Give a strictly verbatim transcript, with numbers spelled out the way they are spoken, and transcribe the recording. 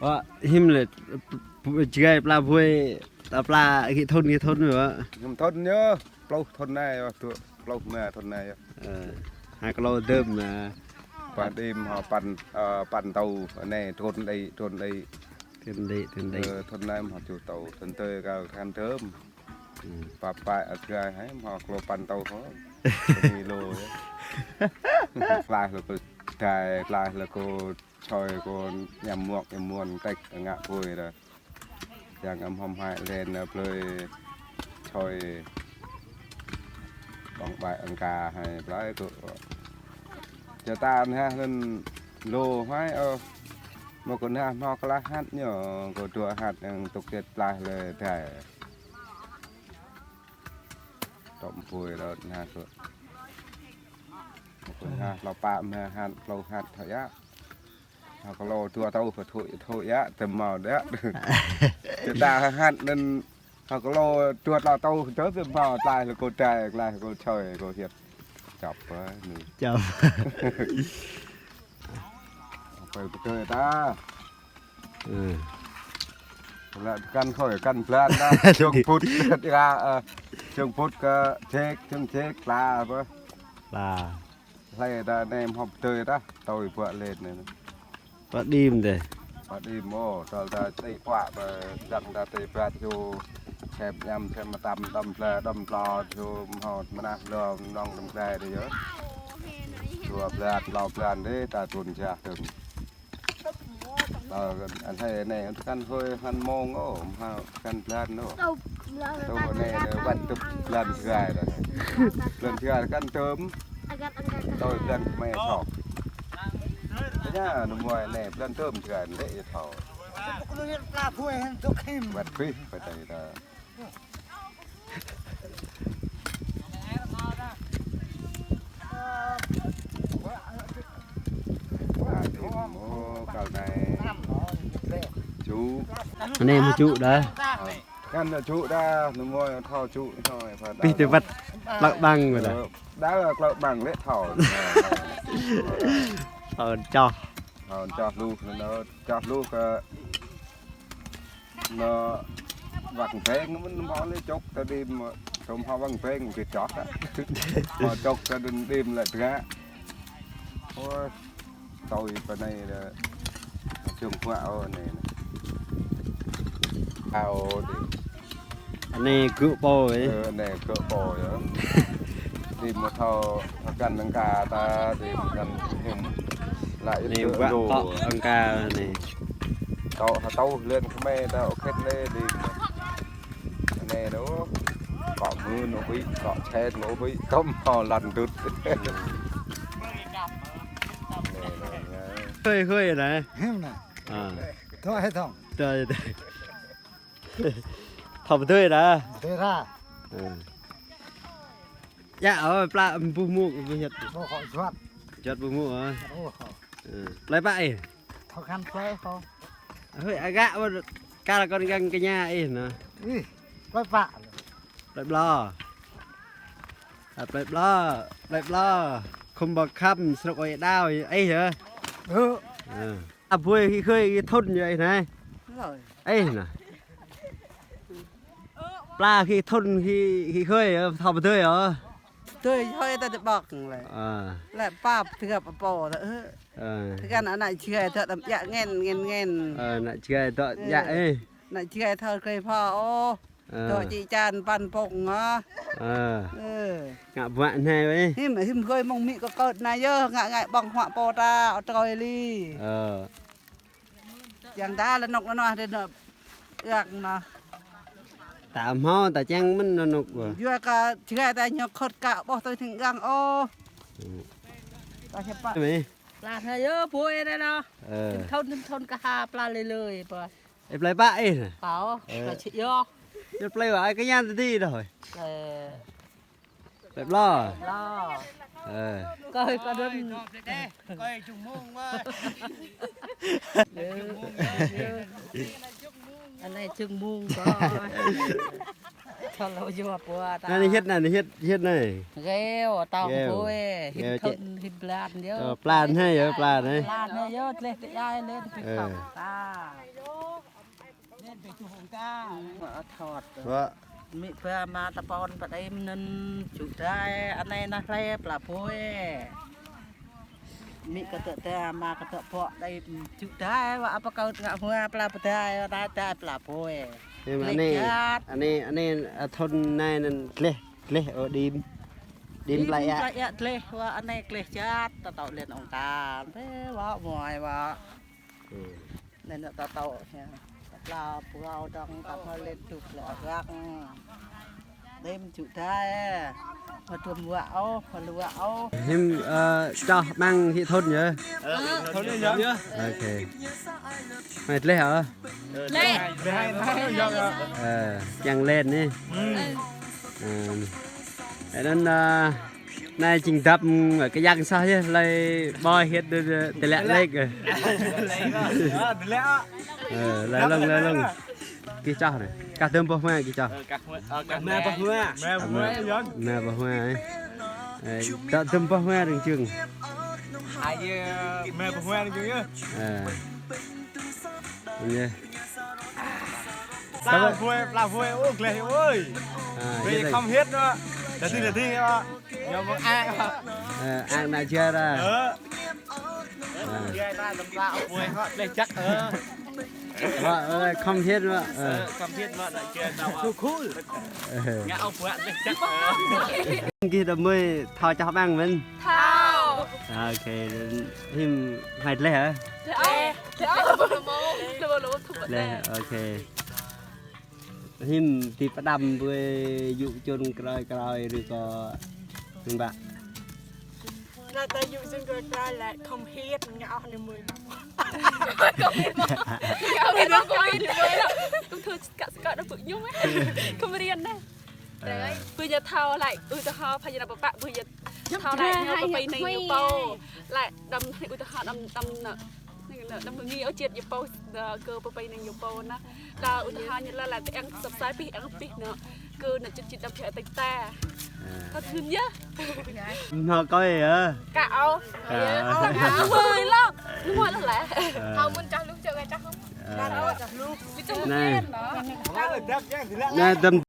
Ơ, hiư̆m lĕ, čơgai pla bui, ta pla gih thŭn, gih thŭn wơ̆t. Hiư̆m thŭn yơh, pluh thŭn anai yơh, dua pluh rơma thŭn anai yơh. Ơ, ha klô dơ̆m anai. Pă đĭm hŏ păn, ơ, păn tâu, anai thŭn đĭ, thŭn đĭ. Thŭn đĭ, thŭn đĭ. Ơ, thŭn anai hŏ čuh tâu, thŭn tơi kơ khăn dơ̆m. Pă pă ăt gai hai hŏ klô păn tâu hŏ. Kơ ni lô yơh. Klaih lơ kơ dai, klaih lơ kơ čoi kơ ñăm muak, ñăm muôn tĕk ngă pui dah. Yang ăm hom hai len nơ plơi čoi. Bong bai angka hai plơi kơ. Čơtan ha len lô hai ơ. Mă kơ nah hŏ klaih hăt ñu, kơ dua hăt yang tŭk tet klaih lơ dai. Tŏm pui rơ̆t nah kơ. Mă kơ nah lơ pă mă hăt, klô hăt thâo yă. Hă kơ lô dua tâu kơ thŭi, thŭi yă, tơm mâo đĕ. Čơta hăt nen hă kơ lô dua tâu tơm mâo, klaih lơ kơ dai, klaih lơ kơ čoi, kơ hiăp. Čăp, ơ, ni. Čăp. Apa yang betul ta? Ơ. Lă kăn khôi, kăn blan ta. Jông put, ơ, jông put kơ ček, jông ček, pla apa? Pla. Hlơi ta nem hŏp tơi ta, tui buă lĕ anai. Pă đĭm dêh. Pă đĭm ôh, tơl ta tơi pă, pă dăng ta tơi pă ču, sem ñăm, sem mơtam, đăm ble, đăm tlo, ču hŏ mơnah lơ̆m nong đăm ble dêh yơh. Dua blan, klâo blan dêh, ta trun jah tơm. Ơ, anai, anai, kăn hơi hăn mông ôh, hă, kăn blan ôh. Tơ anai, anai, wăn tŭp blan čơgai dah. Blan čơgai kăn tơm. Tơ blan kơmơi thâo. Tơña, nơ mơi anai, blan tơm čơgai, lĕ thâo. Wăt pih, pă tơi dah. Anai mă čŭ dah. Kăn čŭ dah, nơ mơi thâo čŭ, nơ mơi pha dah. Pih tơ wăt, klă băng wơ̆t dah. Ơ, dah klă băng lĕ thâo. Thâo čoh. Thâo čoh lu, nơ, čoh lu kơ Nơ, wăng beng mơ̆n hmâo lĕ čŏk ta đĭm, tơm hmâo wăng beng kơ čŏk ă. Hmâo čŏk ta đĭm, đĭm lĕ tơngă. Ôi, tui pơ anai lĕ, čung kuă ôh anai. Ao đĭ. Anai gơ̆ pô ih. Ơ, anai gơ̆ pô yơh. Đĭm mă thâo, thâo kăn angka ta, đĭm kăn hiư̆m. Lă ih anai gơ̆ wă lô. Kŏ angka anai. Tŏ hơtâo lĕn kơmơi ta ôh khĕt lĕ đĭm. Anai nô. Kŏ mưn ôh huĭ, kŏ čhen ôh huĭ, kŏm hŏ lăn dŭt. Anai nô, anai. Hơi hơi anai. Hiư̆m anai. Ă. Thâo hơi thâo. Tui, tui. Thâo pơdơi dah. Pơdơi dah. Ơ. Yă, ơ, pla buh mŭk, buh hiăt. Ơ, kŏ juăt. Juăt buh mŭk, ơ. Ơ, kŏ. Ơ. Plơi pă ih? Thâo kăn plơi kŏ. Hơi, agak, ơ, kar kŏn găng kơ ña ih nơ. Ih, plơi pă. Plơi Blo. Ă, plơi Blo, plơi Blo. Khum Bơkăm, srŭk Ơi Đao, ih yơh. Ơ. Ơ. Ă, bui gih khơi gih thŭn yơh ih anai. Rồi. Ih anai. Pla gih thŭn gih, gih khơi, ơ, thâo pơdơi ôh. Pơdơi hơi ta tơƀơ̆k lĕ. Ă. Lĕ pap tơgăp apô ta, ơ. Ơ. Tơgăn ană čơgai ta đăm djă ngăn, ngăn, ngăn. Ơ, ană čơgai ta djă ih. Ană čơgai thâo khơi pha ôh. Ơ. Dŏ či čan păn pŏng ah. Ơ. Ơ. Ngă bruă anai wơ̆t. Hiư̆m, hiư̆m hơi mơ̆ng mĭ kơ kơ̆t anai yơh, ngă ngă ƀơ̆ng huă pô ta, ơ, trơi li. Ơ. Yang ta lơ nŏk lơ noh, rê nŏk. Yak noh. Ta hmâo, ta čang mơ̆n nŏk nŏk. Yua kơ čơgai ta ñu khŏt kă ƀôh tui thing gang ôh. Ta hiăp pă. Mĭ. Pla anai yơh, bui anai noh. Ơ. Thŭn, thŭn kơ ha pla lơi lơi, pă. Ê, plơi pă ih anai? Pao, ơ, plơi Čư̆ Yŏ. Yơh plơi wa ai kơ yan tơdi đôč. Plơi. Plơi Blo. Blo. Ơ. Kơi kơ đơ̆n. Kơi čung mông wa. Anai čung mông kơ. Thâo lŏ yua pua ta. Anai hiăt anai, hiăt, hiăt anai. Geo, tong geo. Pui, hiăp geo, thŭn, hiăp blan yơh. Ơ, blan hơi yơh, blan hơi. Blan hơi yơh, tleh tơjai lĕ, ơ, pih kŏng ta. Wă. Mĭ ba ama tơpon pơ đim anŭn čŭk dai, anai nao hlơi pla bui. Mĭ kơtơ̆ dai, ama kơtơ̆ pŏk đim čŭk dai, wă apa kâo ngă hua pla pơdai, wă dai dai pla bui. Gleh jat. Anai, anai, anai, ơ, thŭn anai anŭn gleh, gleh, ơ, đim. Đim plai iă. Đim plai iă gleh, wă anai gleh jat, ta tŏ lĕn ŏng ta. Bê, wă, muai, wă. Anai nao ta tŏ, ya. Pla pơgao dong, ta mơ̆ lĕn tŭk lĕ răng. Đim čŭk dai. Mă tuôm wă ôh, mă lu wă ôh. Hiư̆m, ơ, čoh amăng hĭ thŭn yơh. Ơ, thŭn anai yơh. Ok. Hmâo gleh hă? Gleh. Ơ, kiăng lĕn anai. Ơ. Anŭn, ơ, anai jing dăp, ơ, kơjăp soh yơh, hlơi ƀơi hiăt tơlĕ lĕk. Ơ, tơlĕ. Ơ, laih lŏng, laih lŏng. Gih čoh anai. Kah dơ̆m boh hmua gih čoh. Ơ, kah hmua, ơ, kah hmua boh hmua. Hmua boh hmua, ơ. Ơ, dŏ dơ̆m boh hmua rơ̆ng jơ̆ng. Ai, ơ, hmua boh hmua rơ̆ng jơ̆ng yơh. Ơ. Yơh. Pla bui, pla bui, ơ, gleh ơi. Ơ, bê yơh, khŏm hiăt nă. Đa đing, đa đing, ơ. Ñu mơ̆ng ang, ơ. Ơ, ang nă jia ra. Ơ. Ơ. Jia ta tơm pla ôh bui hŏ, gleh jăk, ơ. Wă, ơ, khŏm hiăt wă, ơ. Ơ, khŏm hiăt wă, nă jia ta wă. Too cool. Ơ. Ngă ôh bui gleh jăk, ơ. Gih đah mơi thâo čoh amăng mơ̆n? Thâo. Ok, hiư̆m hmâo gleh hă? Gleh. Gleh, ok. Hiư̆m či pơđăm ƀơi yŭ čun krơi krơi rĭ kơ hiư̆m ƀă? Lĕ ta yŭ čun krơi krơi lĕ khŏm hiăt ngă ôh anai mơi. Khŏm hiăt mơ̆. Ngă ôh anai mơi. Kâo thâo kă kă đah pơ ñu mơ̆. Khŏm rian anai. Ơ. Ƀơi ñu thâo lĕ, ơ, tơhơ phai ñu pơpă ƀơi ñu thâo lĕ, ñu pơpă anai ñu pô. Lĕ đăm, ơ, tơhơ đăm, đăm nă. Nă, nă, nă, mơ̆ng ñu ôh čiăt ñu pô, nă, kơ pơpă anai ñu pô nă. Đa ƀu tơhơ ñu lĕ, lĕ tơ̆ng săp sai pih, ang pih nă. Kơ nă čut čut đăm phe tơi ta. Ơ. Thâo thưn yơh. Hmâo kơ ơi ơ. Kă ôh. Kă ôh. Ơ, kă ôh. Mơi lŏ. Mơi lŏ lĕ. Ơ. Hmâo mơ̆n čoh lu čoh kơ čoh. Ơ. Kă ôh čoh lu. Ƀu čoh mơ̆n nă. Anai dơ̆m